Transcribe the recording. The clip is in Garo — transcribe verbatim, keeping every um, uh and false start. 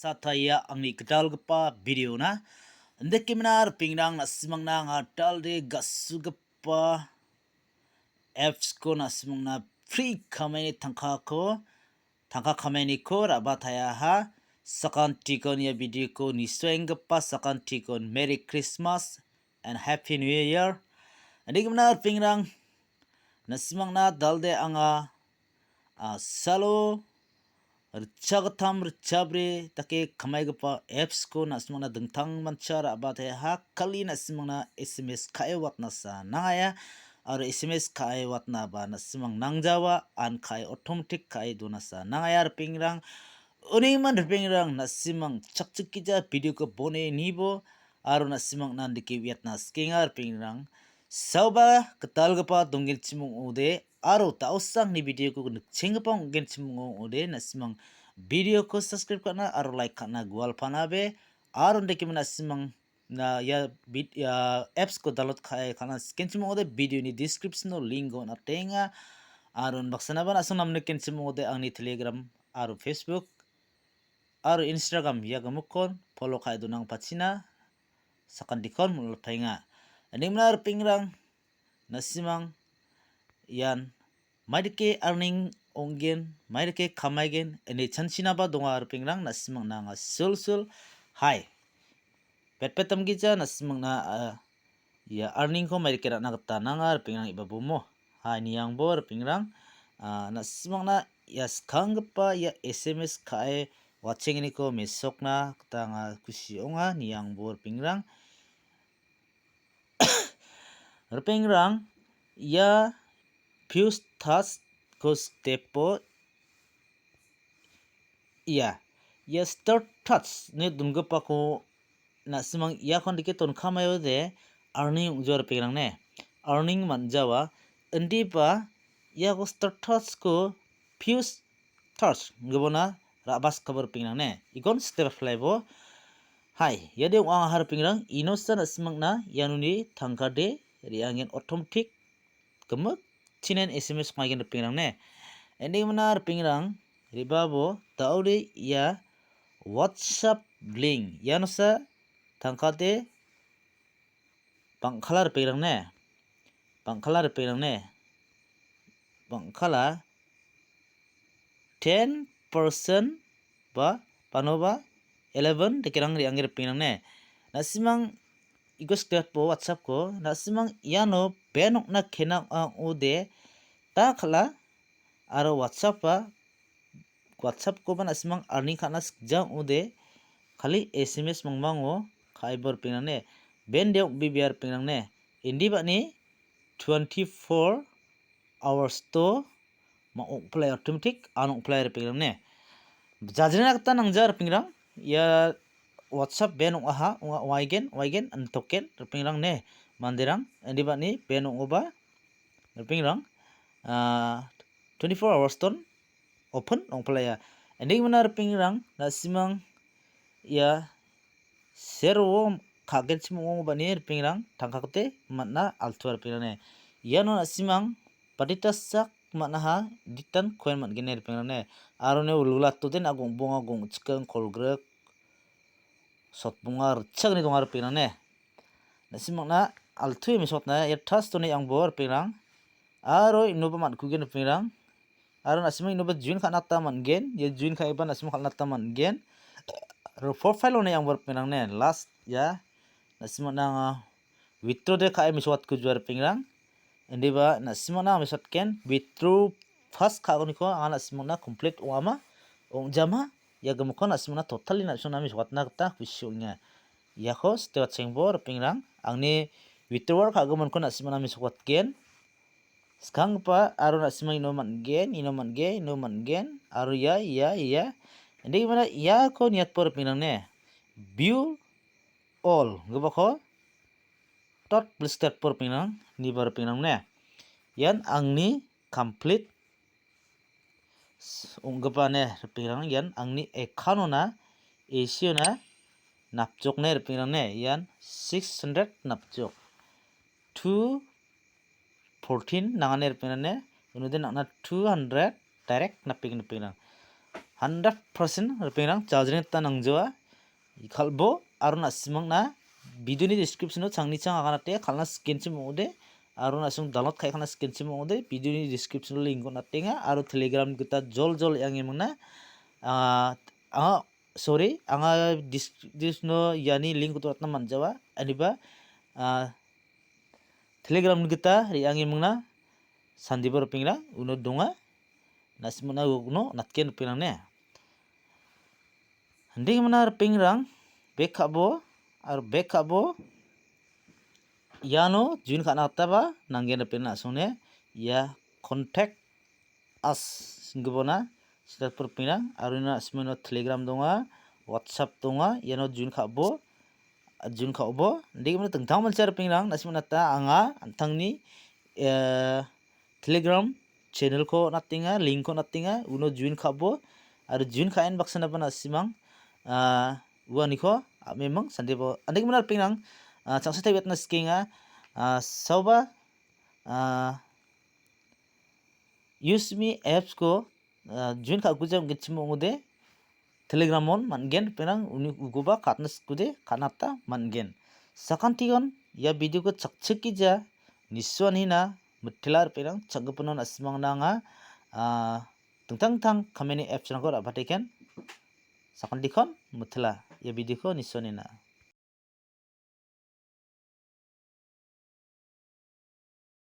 Sataia angni gitalgipa video-na. Indakemina ripengrang, na·simangna anga gitalde ga·sugipa apps-ko na·simangna free kamaini tangkako, tangka kamainiko ra·batayaha. Sakantikon ia video-ko nisoenggipa sakantikon Merry Christmas and Happy New Year. Indakemina ripengrang, na·simangna gitalde anga, a, salo ritchagittam ritchabri dake kamaigipa apps-ko na·simangna dingtangmancha ra·bataha, kali na·simangna S M S ka·e watnasa nangaia, aro S M S ka·e watnaba na·simang nangjawa, an ka·e automatic ka·e donasa nangaia ripengrang. Unigimin ripengrang, na·simang chakchikgija video-ko bone nibo, aro na·simangna dake uiatna sikenga ripengrang. Saoba gitalgipa donggenchim ong·ode, aro da·osangni video-ko nikchenggipa ong·genchim ong·ode, na·simang video-ko subscribe ka·na aro like ka·na gualpanabe, aro indakemina na·simang na ia vid-, ia apps-ko download ka-, ka·na sikenchim ong·ode, video-ni description-o link-ko on·atenga. Aro unbaksanaba na·sing namnikenchim ong·ode, angni Telegram aro Facebook aro Instagram ia gimikkon follow ka·e donangpachina sakantikon mol·paenga. Indakemina ripengrang, na·simang ian maidake earning ong·gen, maidake kamaigen, ine chanchinaba donga ripengrang, na·simangna anga sulsul, hai, petpet damgija na·simangna, a, ia earning-ko maidake ra·na gita nanga ripengrang, iba bomo. Hai, niangbo ripengrang, a, na·simangna ia skanggipa ia S M S ka·e watchengniko mesokna gita anga kusi ong·a, niangbo ripengrang. Ripengrang, ia Fuse Touch-ko step-o, ia, ia Start Touch ine dongipako na·simang iakon dake tonkamaode earning ong·jawa ripengrang ne. Earning man·jawa, indiba iako Start Touch-ko Fuse Touch gibona ra·baskaba ripengrang ne. Igon step apply-bo. Hai, iade ong·a ripengrang, inosa na·simangna ianoni tangkade re·angen automatic gimik chinen S M S ong·aigen ripengrang ne. Indakemina ripengrang, re·babo da·ode ia WhatsApp link, ianosa tangkade bang·kala ripengrang ne. Bang·kala ripengrang ne. Bang·kala ten percent ba, panoba eleven dakerang re·ange ripengrang ne. Na·simang igo step-o WhatsApp-ko, na·simang iano ban ong·na kena ong·a ong·ode, da kal·a, aro WhatsApp-a, WhatsApp-koba na·simang earning ka·na sikja ong·ode, kali S M S mangmango ka·ebo ripengrang ne. Ban de ong·bebea ripengrang ne. Indibani twenty-four hours-o ma-, ong·plai, automatic an ong·plai ripengrang ne. Jajrina gita nangja ripengrang. Ia WhatsApp ban ong·aha, ong·a, ong·aigen, ong·aigen, an·token ripengrang ne. Manderang, indibani ban ong·oba ripengrang, ah, twenty-four hours-on open ong·plaia. Indakemina ripengrang, na·simang ia sero ka·genchim ong·ongba ine ripengrang tangkakate man·a altua ripengrang ne. Iano na·simang baditasak man·aha, ditan coin man·gen ine ripengrang ne. Aro ne wilwilatoden agong·bonga gong·chikang kolgrik sotbonga ritchakni donga ripengrang ne. Na·simangna altue mesokna ia trust-oni angbo ripengrang. Aro inoba man·kugen ripengrang. Aro na·simang inoba join ka·na gita man·gen. Ia join ka·eba na·simang kal·na gita man·gen. Aro profile-oni angbo ripengrang ne. Last ia na·simangna anga withdraw de ka·e mesokatkuja ripengrang. Indiba na·simangna mesokatgen withdraw first ka·gniko anga na·simangna complete ong·ama, ong·jama, ia gimikko na·simangna totally na·simangna mesokatna gita kusi ong·enga. Iako step-achengbo ripengrang, angni withdrawal ka·giminko na·simangna mesokatgen. Skanggipa aro na·simang ino man·gen, ino man·gen, ino man·gen, aro ia, ia, ia. Indakemina iako niatbo ripengrang ne. View all gipako tot blister por ripengrang, niba ripengrang ne. Ian angni complete s-, ong·gipa ne ripengrang, ian angni account-ona, A C-ona napjok ne ripengrang ne, ian six hundred napjok. Two fourteen nangane ripengrang ne, unode nang·na two hundred direct napeng ripengrang. Hundred percent ripengrang jajrengta nangjawa. Kal·bo aro na·simangna videoni description-o changnichang aganate kal·na sikenchim ong·ode aro na·song download kai kal·na sikenchim ong·ode videoni description-o link-ko natenga aro Telegram gita jol jol re·angimangna, ah, anga, sorry, anga description-o iani link-ko donatna man·jawa. Aniba, ah, Telegram gita re·angimangna sandiba ripengrang uno donga. Na·simangna uno natgen ripengrang ne. Handengmana ripengrang, bek ka·bo, aro bek ka·bo iano join ka·na gitaba nanggen ripengrang na·songni ia contact us singgipona sitapur ripengrang, aro ina na·simangna Telegram donga, WhatsApp donga, iano join ka·bo, join ka·obo. Handengmana dingtang mancha ripengrang, na·simangna ta anga an·tangni, eh, Telegram channel-ko natenga, link-ko natenga, uno join ka·bo, aro join ka·en baksanaba na·simang, ah, uaniko a·memang sandebo. Handengmana ripengrang, ah, changsa taibatna sikenga, ah, saoba, ah, Use Me apps-ko, ah, join ka·guja ong·genchim ong·ode, Telegram-on man·gen ripengrang uni ukoba ka·atna sikode ka·nata man·gen. Sakantikon ia video-ko chakchikgija nisuanina mitela ripengrang chakgipinon na·simangna anga, ah, dingtang dingtang kameni apps-rangko ra·bateken. Sakantikon mitela ia video-ko nisuanina.